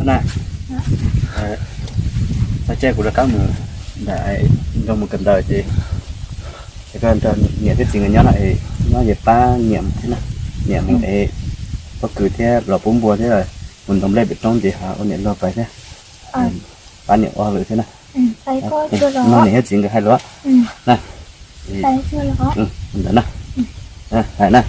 Na, txog caij kuv rov qab mus nram, nrog mus kawm ntawv ces, ces koj nrog niam thiab txiv nkawd nyob no es, nyob ces pab niam mus thiab na, niam mus es pob kws thiab los pub npua thiab mus ntoo nplej pem roob ces ho ua niam luag pais thiab, pab niam ua hauj lwm thiab na. Nrog niam thiab txiv nkawd hais lus na. Ntawd na, hais na.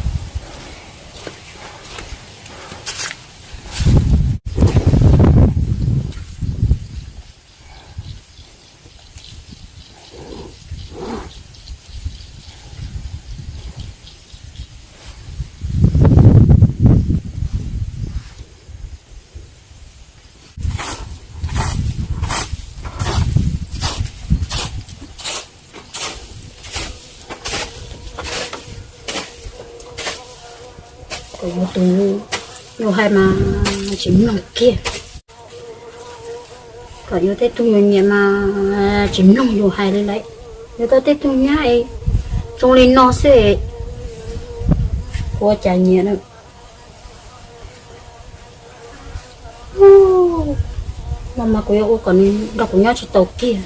Kuv yuav tus yus hais mas tsis mloog kiag, kom yuav tej tug yus nyiam mas tsis mloog yus hais li lawm. Yuav tau tej tug nyab es zoo li no xwb, kuv ua cas nyiam na. No mas kuv yuav ua kom nws nrog kuv nyob tsis tau kiag.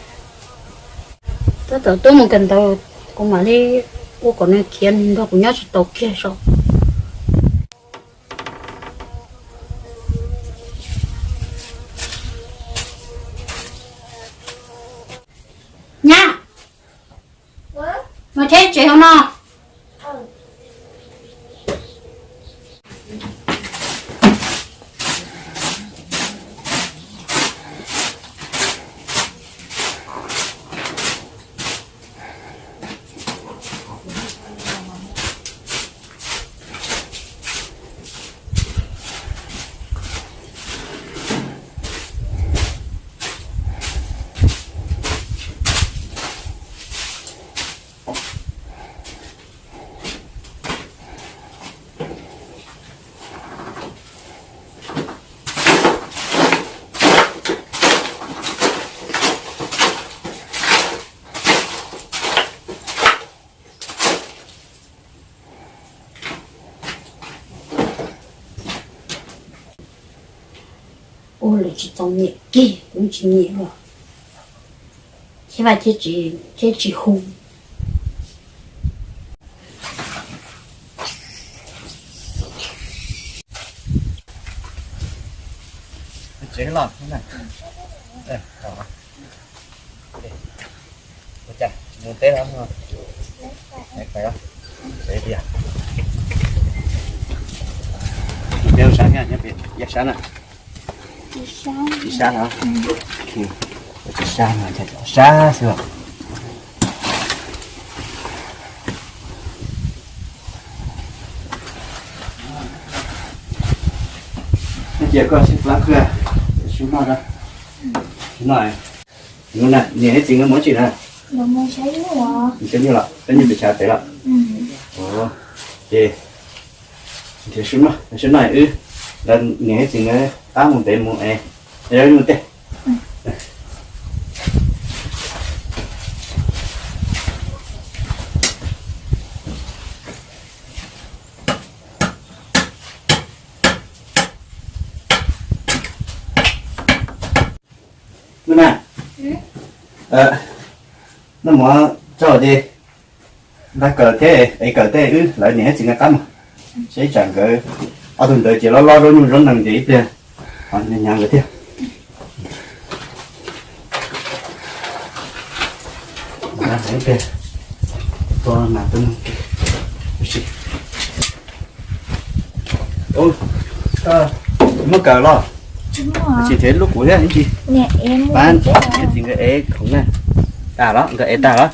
Tab tom twb mus kawm ntawv, kuv mam li ua kom nws khiav nws nrog kuv nyob tsis tau kiag so. Nyab, mus tsheb tsev hauv no. Ua lawm tsis txaus nyiam kiag, kuv tsis nyiam los thiab vaj thiab tsis, thiab tsis hu. Tsev los, ua cas mus teb los? Peb sab, peb sab na. Tsis sab no, tsis sab no, sab xwb. Cia koj sib plab khwb, sib noj, sib noj. Niam thiab txiv nkawd mus tsi na? Mus saib nyuj los, saib nyuj pes tshav pem los? Ces sib noj, sib noj wb, lawv niam thiab txiv nkawd pab mus pem mus es, yog nyuj tej. Nub na, noj mov tso ces nqa kawm thiab ev kawm tej wb lawv niam thiab txiv nkawd qab mus. Seb ib tsam nkawd ob tug ntawd ces loj loj zaub nyuj zaub nees ces ib pliag ho hnyav nkawd thiab. Ib pliag tua mas tua, muab kawm los? Tsis, nrhiav lub kuv thiab ib ntsis. Pab niam txiv nkawd ev khoom na. Tag los? Nkawd ev tag los?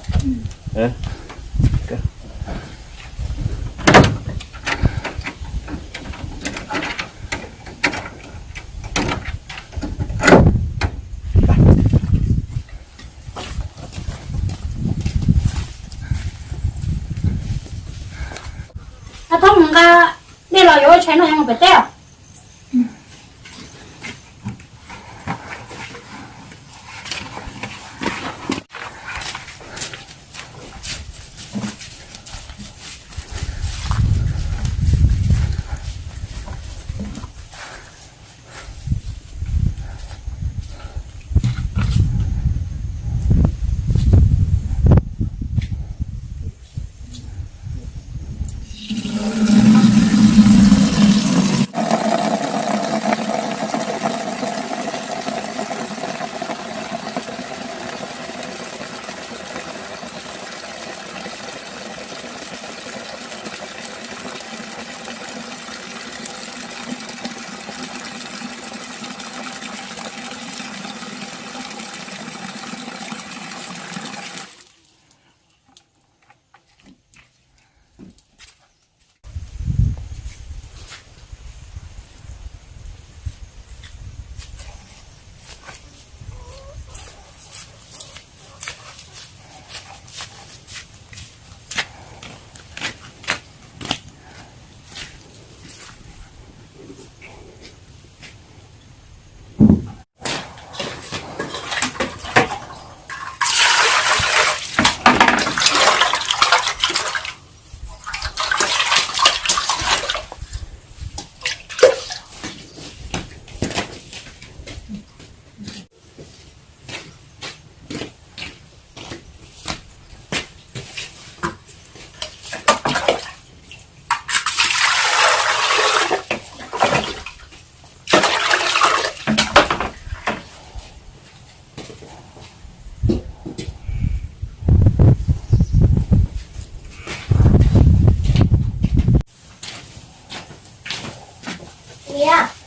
Ab, thoob mus nqa dej los yuav ua tshais no yuav mus pem teb os.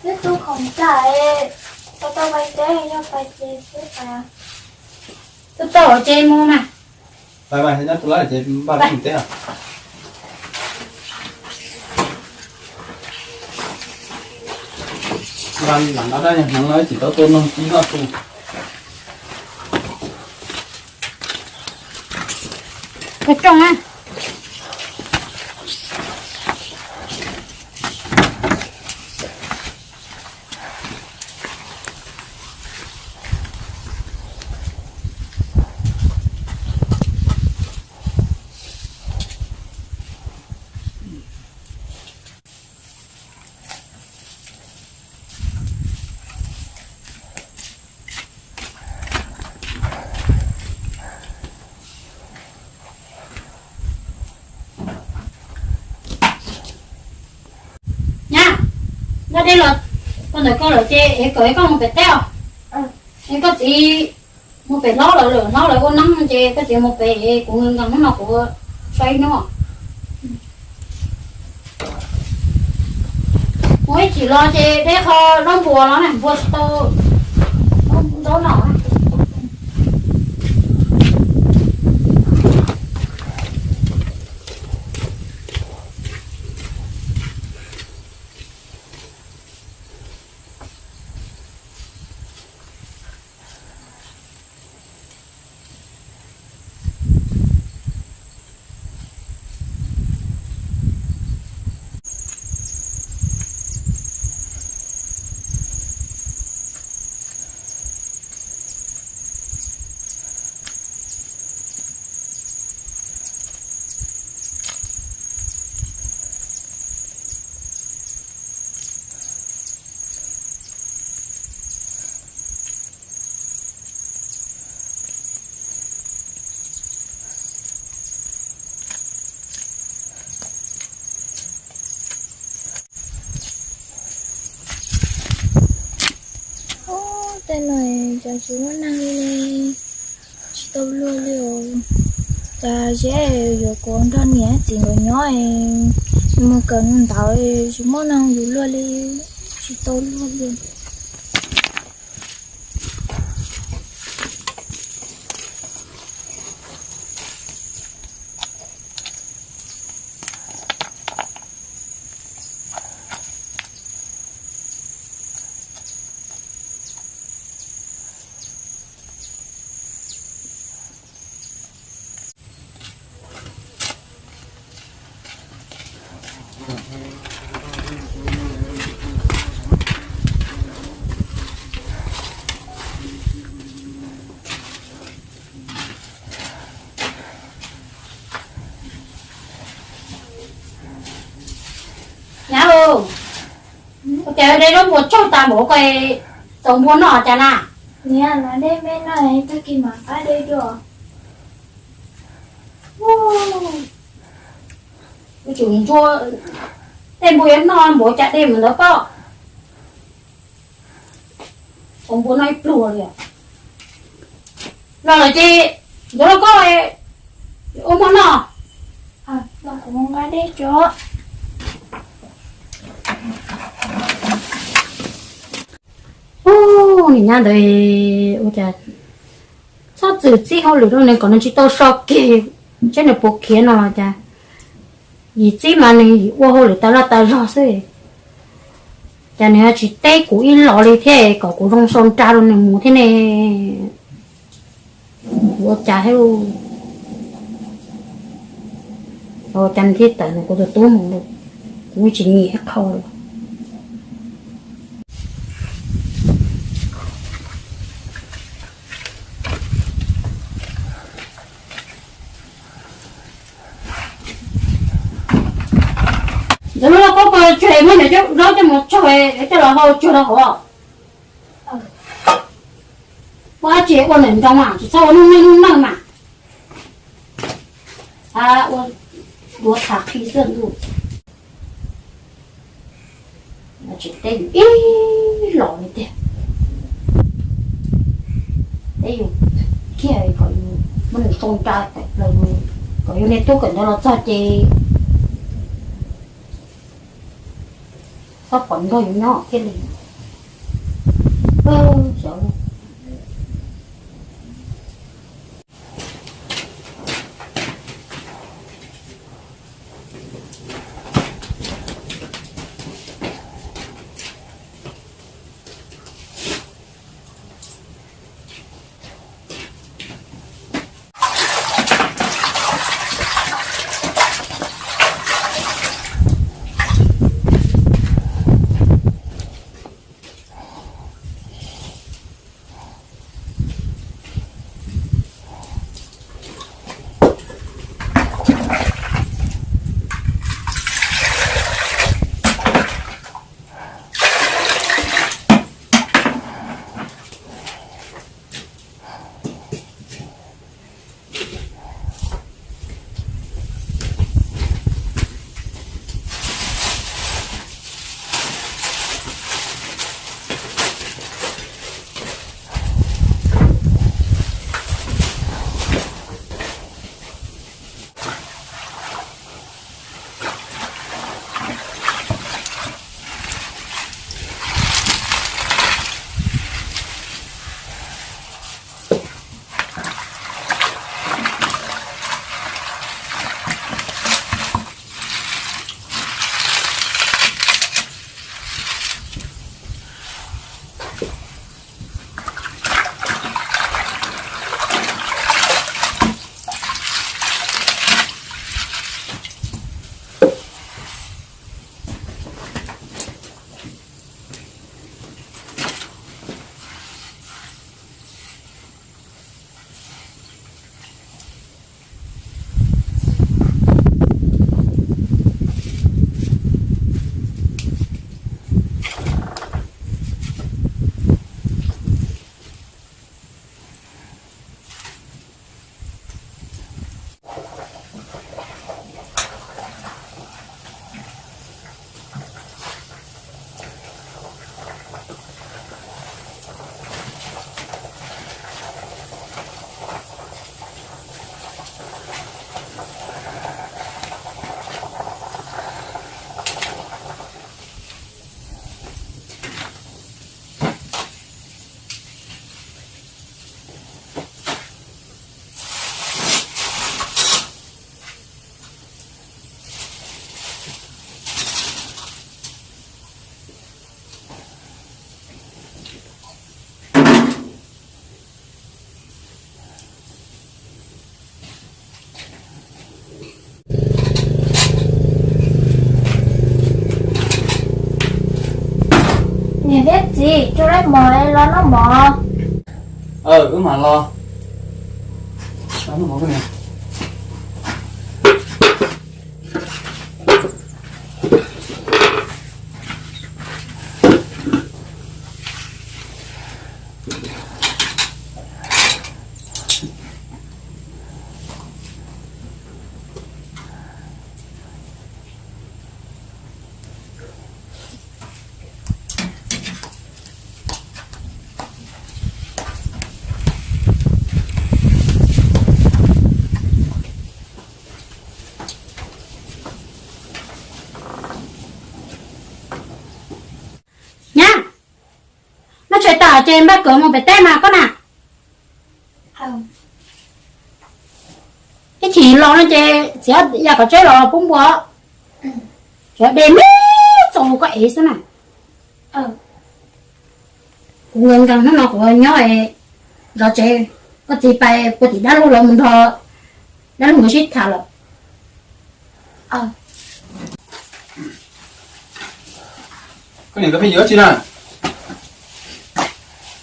Twb tu khoom tas, tau tau pais teb, yog pais ces twb pais. Twb tau ces mus mas. Pais mas, nyob tus lab ces npaj mus teb os. Npaj lam nqa dab hneev no tsis tau tuaj noog tib noj su. Rooj na. Nyab, nqa dej los rau ntawm koj lawm ces es kom es koj mus pem teb os. Es koj txiv mus pem hlob lawv, lawv hlob lawv ua neeb ces koj txiv mus pem, kuv nkees hnub no kuv so ib hnub. Mus ib chim los ces deb qho zaub npua los na, npua tsis tau zaub no. Tej no cas tsis muaj neeg li, tsis tau luag li os. Cas zeb yuav kuv nrog niam txiv nkawd nyob, mus kawm ntawv tsis muaj neeg yus luag li, tsis tau luag li. Nyab, ua cas de zaub npua tsawg tas npaum ko, txaus npua noj cas na? Niam, los dej me no tag kis mam qab de dua. Ua tsum ntsuag, tej npua yuav noj npaum cas de mus ntawd pob. Txaus npua noj ib pluag li. Los lawm ces ntxuav rau koj ua hmo noj. Kuv mus nqa dej tso. Ub, niam nyab ntawd ua cas txhob txwm txib hauj lwm rau nws kom nws tsis tau so kiag, seb nws puas khiav no los cas. Yim txib mas nws yim ua hauj lwm tas laj tas zog xwb, cas nws tsis teb kuv ib los li thiab kom kuv zoo sau nra rau nws mus thiab ne. Ua cas thiab, ua cas nws thiaj tawm nws kuv tus tub mus, kuv tsis nyiam ib qho li. Ntxuav lub lauj kaub ko tseg, muab niam cov zaub coj mus tseg, coj los hau tseg rau hauv. Ua dab tsi ua ntawm nroos mas tsis txhob ua nuj neej nuj neej mas. Ua duav txhav qhi xwb ntuj. Tsis teb yus ib los li tiag. Teb yus kiag kom yus muab nws sau nra tawm plaws, kom yus niag tub kawm ntawv los txog ces Tau pom nrog yus nyob thiaj li. Niam thiab txiv, tsuas lawv mov los noj mov. Wb mam los. Nyab, noj tshais tas ces npaj kawm mus pem teb mas koj na. Ib chim los no ces txiav yam kom tseb los pub npua, tsuav de me txaus koj ev xwb na. Kuv nkees nkees hnub no kuv nyob zov tsev, koj txiv pais puag tim dab laug lawv mus nrog dab laug nkawd sib tham lawm. Koj niam nkawd pheej yuav dab tsi na?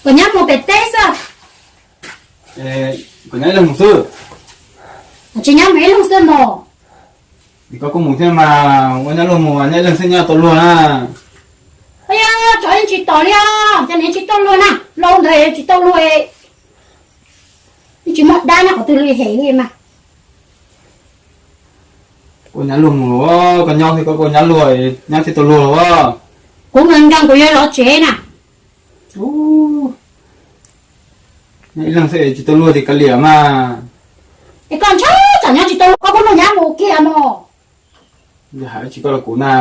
Kuv nyob mus pem teb xwb. Kuv nyob ib leeg mus xwb. Tsis nyob mus ib leeg xwb mos. Koj kuj mus thiab mas, ua nyab luag mus, nyab ib leeg xwb nyob tau luag na. Ua yog tsov yeej tsis tom li os, cas nws tsis tau luag na, laus ntawd tsis tau luag, yeej tsis muaj dab nyob qhov twg li hem li mas. Koj nyab luag mus, koj nyob thiab koj, koj nyab luag, nyab thiaj tau luag los. Kuv nkees nkees kuv yuav zov tsev na. Nyob ib leeg xwb tsis tau luag ces kav liam mas. Es koj ntshai tsam nyob tsis tau luag koj kuj nrog nyab mus kiag mos. Yog hais tsis koj los kuv na.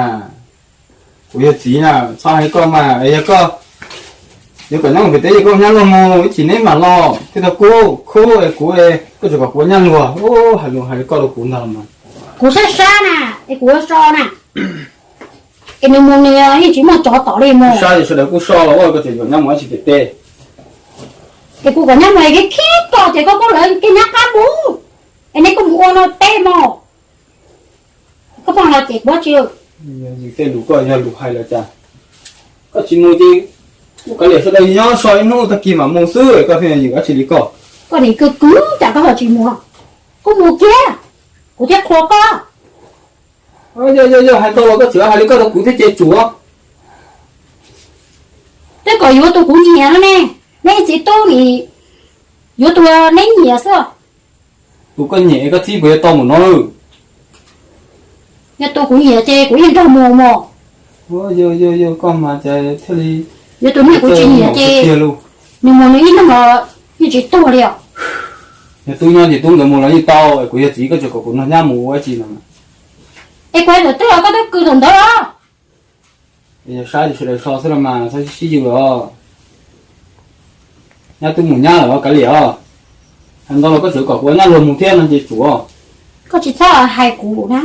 Kuv yog txiv na, txhob hais li koj mas, yog koj yuav kom nyab mus pem teb ces koj nyab luag mus ib chim neb mam los thiaj tau kub khub es kuv, koj tseem kom kuv nyab luag, hais lus hais li koj rau kuv ntag mas. Kuv sab sab na, es kuv ua so na, es nws mus nws yeej tsis muaj tsov tom li mus. Sab es sawv daws kuj so los koj tseem yuav nyab mus ib chim pem teb. Es kuv kom nyab mus es kev khib koj ces koj kuj lawv kev nyab qab mus, es neb kuj mus ua no teb mog. Koj pheej los cem kuv tsi? Yog tej lus koj yog lus hais los cas? Koj tsis mus ces kuv kav liam sawv daws nyob so ib hnub tag kis mam mus xwb, koj pheej yws dab tsi li koj? Koj nim kwv kwv cas koj ho tsis mus? Kuj mus kiag, kuv thiaj qhuas koj. Yog yog yog, hais ntau los koj tseem hais li koj rau kuv thiab ces tsum. Twb kom yuav tus kuv nyiam no ne, neb txiv tub nim yuav tus neb nyiam xwb. Tus koj nyiam koj txib puas yuav tau mus no? Yog tus kuv nyiam ces kuv yeej nrog mus mog. Yog yog yog, koj mas cas thiaj li, yuav tus niag kuv tsis nyiam ces nws mus nws ib leeg los yeej tsis tuag li os. Yog tub nyob ces tub nkawd mus los yeej tau, kuv yog txiv koj tseem kom kuv nrog nyab mus ua dab tsi no? Es kuv hais thaum twg los koj twb kwv thaum ntawd los? Yog sab ces sawv daws so xwb los mas txhob sib yws os. Nyab twb mus nyab lawm kav liam os. Hais ntau los koj tseem kom kuv nyab luag mus thiab no ces tsum. Koj tsis txhob hais kuv na.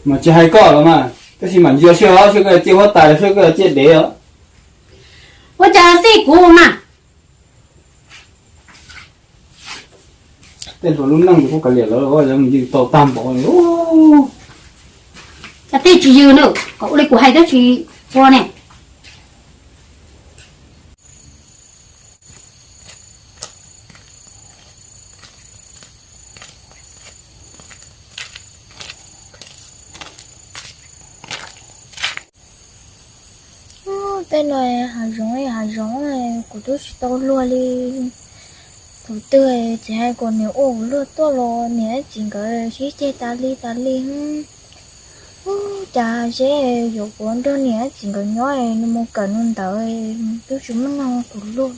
Mas tsis hais koj los mas, tab sis mam ntsia seb os, seb koj ciaj huab tais seb koj ciaj dev os. Ua cas xij kuv mas. Tej hluas lub neej kuj kav liam lawv, yog mus yws tau tag npaum li. Cas tej tsis yws na, kom ua li kuv hais twb tsis ua ne. Tej no hav zoov hav zoov, kuv twb tsis tau luag li. Thaum twg txiv hais kom niam ua kuv luag tuaj los niam txiv nkawd sib ceg tas li tas li. Ub, cas seb yuav kuv nrog niam txiv nkawd nyob, nws mus kawm nws ntawd twb tsis muaj neeg ua kuv luag.